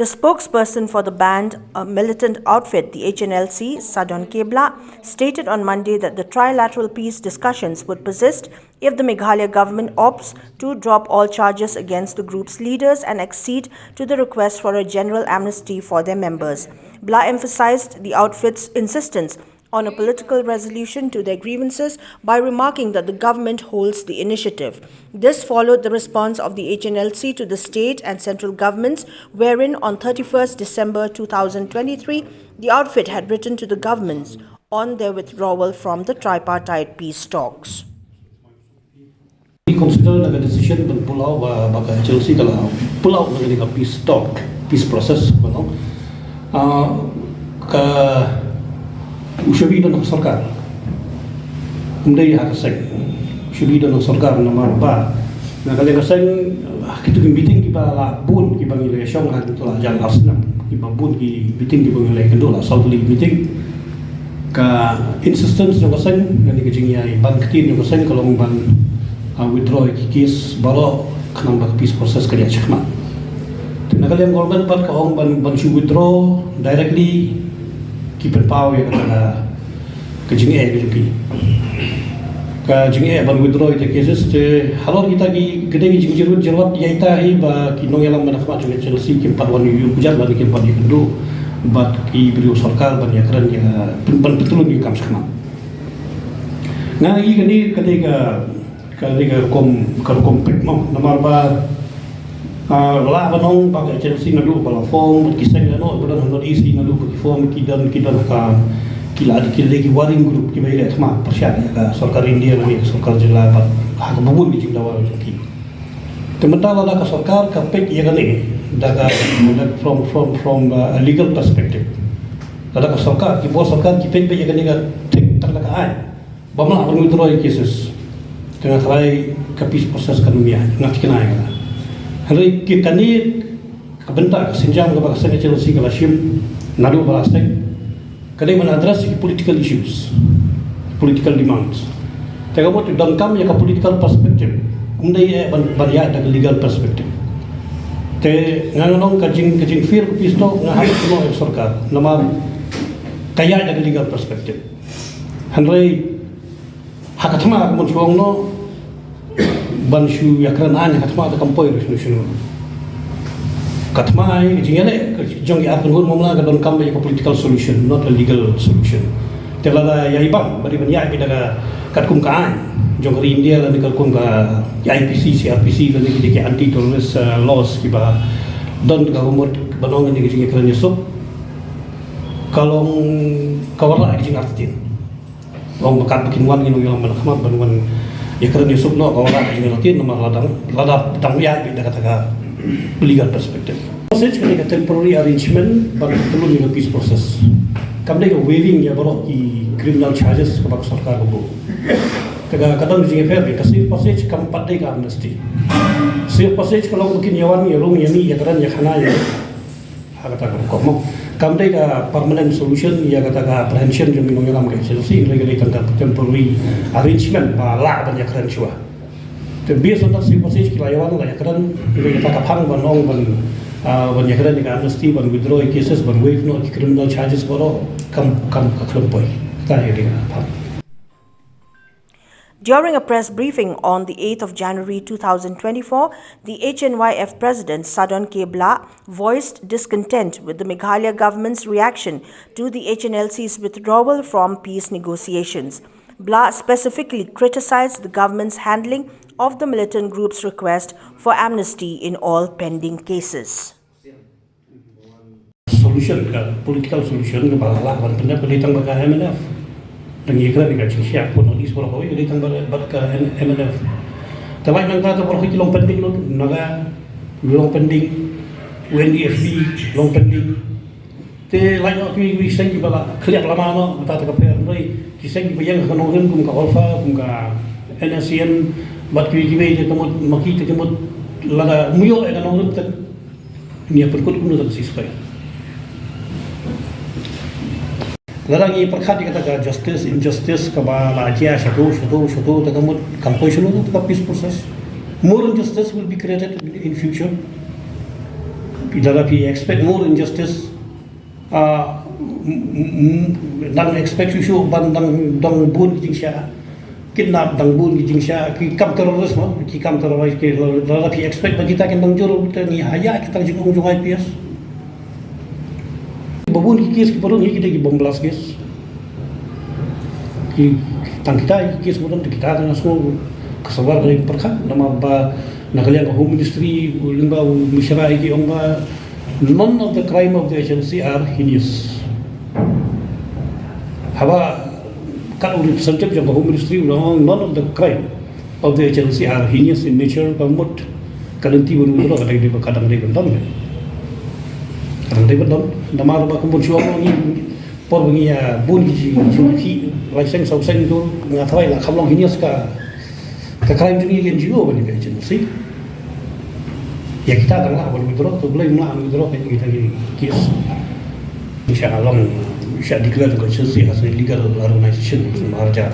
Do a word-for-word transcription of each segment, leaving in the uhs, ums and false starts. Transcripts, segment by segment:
The spokesperson for the banned, uh, militant outfit, the H N L C, Sadon Kebla, stated on Monday that the trilateral peace discussions would persist if the Meghalaya government opts to drop all charges against the group's leaders and accede to the request for a general amnesty for their members. Bla emphasized the outfit's insistence on a political resolution to their grievances by remarking that the government holds the initiative. This followed the response of the H N L C to the state and central governments, wherein on thirty-first December two thousand twenty-three, the outfit had written to the governments on their withdrawal from the tripartite peace talks. Consider na ka decision ban pull out ba, ba ka H L C ka la pull out na ka peace talk, peace process, ba long. Ah, ka u shawei don ka sorkar. Um dei ha ka seng. U shawei don ka sorkar namar ba na ka liang ka seng, ah, kitu ki meeting kiba la bun kiba ngi la shong ha kitu la jan ar snem. Kiba bun ki meeting kiba ngi la kynduh la saw tylli meeting. Ka insistence jong ka seng, lane ka jingïaibang ktien jong ka seng ka long ban, ah, withdraw ïa ki case baroh khnang ba ka peace process kan ïaid shakhmat. Te na ka liang government pat ka ong ban, ban shu withdraw directly, ki pynpaw ïa kata ka, ka jingeh ka jong ki. Ka jingeh ban withdraw ïa ki cases te halor kita ki, ki dei ki jingjyrwit jyrwat ïa ita hi ba ki nongïalam ban khmat jong ka H L C kim pat wan ïa u kjat lane kim pat ïakynduh bad ki briew sorkar ban ïakren ïa, ban pyntlun ïa ka kam shakhmat. Nga ïa kane ka dei ka, ka dei ka rukom, ka rukom peit mo namar ba, ah, la ba nong ba ka H L C naduh ba la form bad ki seng lano ba don ha North East naduh ba ki form ki don, ki don ha ka, ki la, ki la dei ki warring group kiba ïaleh thma pyrshah ïa ka sorkar India lane ka sorkar jylla bad ha kaba bun ki jingdawa jong ki. Te mynta lada ka sorkar ka peit ïa kane da ka, from, from, from, uh, a legal perspective. Lada ka sorkar, ki bor sorkar ki peit, peit ïa kane ka thik tang da ka aiñ ba ym lah ban withdraw ïa cases, te nga tharai ka peace process kan ym ïaid, nga thikna ïa kata. Hynrei ki, kane ka bynta, ka sienjam kaba ka seng H L C ka la shim naduh ba la seng, ka dei ban address ki political issues, political demands. Te ka mut donkam ïa ka political perspective, ym dei eh ban, ban ïaid da ka legal perspective. Te nga, nga ong ka jing, ka jingfail ka peace talk nga hap ban kynnoh ïa ka sorkar namar ka ïaid da ka legal perspective. Hynrei ha ka thma ka mon shuh noh ban shu ïakren aiñ ha ka thma te kam poi ruh shano shano. Ka thma ïa ka jingïaleh jong ki ar kynhun mamla ka donkam ïa ka political solution, not a legal solution. Te lada ïa i bang ba dei ban ïaid beit da ka katkum ka aiñ jong ka ri India lane katkum ka I P C, C R P C lane ki, ki anti terrorist, uh, laws kiba don ka rukom ba nong ïa ka jingïakren ïasuk, ka long ka wanrah ïa ka jingartatien. Ong ba kat ba kin wan ngi nongïalam ban khmat ban wan ïakren ïasuk noh ka wanrah ka jingartatien namar la dang, la dang ïaid beit da kata ka legal perspective. Passage ka dei ka temporary arrangement ban pynlong ïa ka peace process. Kam dei ka waiving ïa baroh ki criminal charges kaba ka sorkar ka buh. Te ka, ka don ka jingïapher, ka safe passage kam pat dei ka amnesty. Safe passage ka long ba kin ïa wan ïa rung ïa mih ïakren ïakhana ïa ha kata ka rukom. Kam dei ka permanent solution ïa kata ka apprehension jong ki nongïalam ka H L C, hynrei ka dei tang ka temporary arrangement ba lah ban ïakren shuwa. Te based on that safe passage ki la ïa wan la ïakren, hynrei kata ka phang ban ong ban, ah, ban ïakren ïa ka amnesty, ban withdraw ïa cases, ban waive noh ki criminal charges baroh, kam, kam, ka khlem poi. Kata ïa dei ka phang. During a press briefing on the eighth of January two thousand twenty-four, the H N Y F President Sadon K. Blah voiced discontent with the Meghalaya government's reaction to the H N L C's withdrawal from peace negotiations. Blah specifically criticized the government's handling of the militant group's request for amnesty in all pending cases. Solution ka, political solution kaba lah ban pyndep ka dei tang bad ka M N F. Dang ïakren ka jingshisha pud North East baroh kawei ka dei tang bad, bad ka M-, M N F. Te lait nangta te baroh ki long pending lut, Naga long pending, U N D F B long pending. Te lait noh kiwei kiwei seng kiba la khlieh lama noh, mynta te ka pher, hynrei ki seng kiba ïeng ha ka nongrim kum ka Alpha, kum ka N S C N, bad kiwei kiwei te ka mut, ma ki te ka mut lada ym ïoh ïa ka nongrim te ngi ïa pynkut kumno da ka ceasefire. Lada ngi pyrkhat ïa kata ka justice, injustice kaba la jia shato, shato, shato, te ka mut kam poi shano te ka peace process. More injustice will be created in, in future. Lada phi expect more injustice, ah, dang expect shuh shuh ban dang dang bun ki jingshah kidnap, dang bun ki jingshah ki kam terrorist, ma ki kam terrorist ki, lada phi expect ba kita kin dang jur, te ngi haya kita jingong jong I P S. Ba bun ki case ki ba don hi ki dei ki bomb blast case. Ki tang kita ki case ba don, kita tang sngew ka sorkar ka dei pyrkhat, namar ba na ka liang ka Home Ministry lyngba u Mishra ki ong ba none of the crime of the H N C are heinous. Haba kat u representative jong ka Home Ministry u ong none of the crime of the H N C are heinous in nature, ka mut ka lynti ban withdraw ka dang dei, ka dang dei ban don. Ka dang dei ban don. Namar ba kum bun shuwa ngi por ba ngi ïa bun ki jingkhih lai seng saw seng tu nga tharai la kham long heinous ka ka crime jong ngi ki N G O ban ïa ka agency. Ïa kita dang lah ban withdraw, to blei ym lah ban withdraw ka kita ki case. Ngi shah long, ngi shah declare ka agency as a legal organization, marja.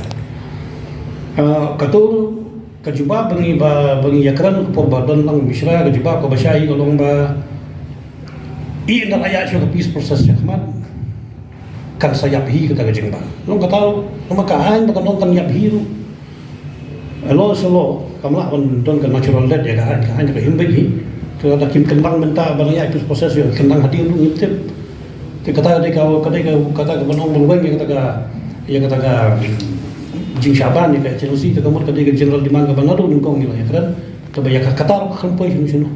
Ah, kato ka jubab ba ngi ba, ba ngi ïakren ka por ba don lang Mishra, ka jubab kaba shai ka long ba, i ynda la ïaid shuwa ka peace process shakhmat, kan sa ïap hi kata ka jingbam. Long kata, long ka aiñ ba ka long kan ïap hi ruh. Elo selo, kam lah ban don ka natural death ïa ka aiñ, ka aiñ ka him beit hi. Te lada kim kyndang mynta ba la ïaid peace process, ïa kyndang hadien ruh ngim tip. Te kata ka dei ka, ka dei ka, kata ka ban ong ban weng ïa kata ka, ïa kata ka jingshah ban ïa ka H N C, te ka mut ka dei ka general demand kaba naduh nyngkong ngi la ïakren. Te ba ïa ka kata ruh ka khlem poi shano shano.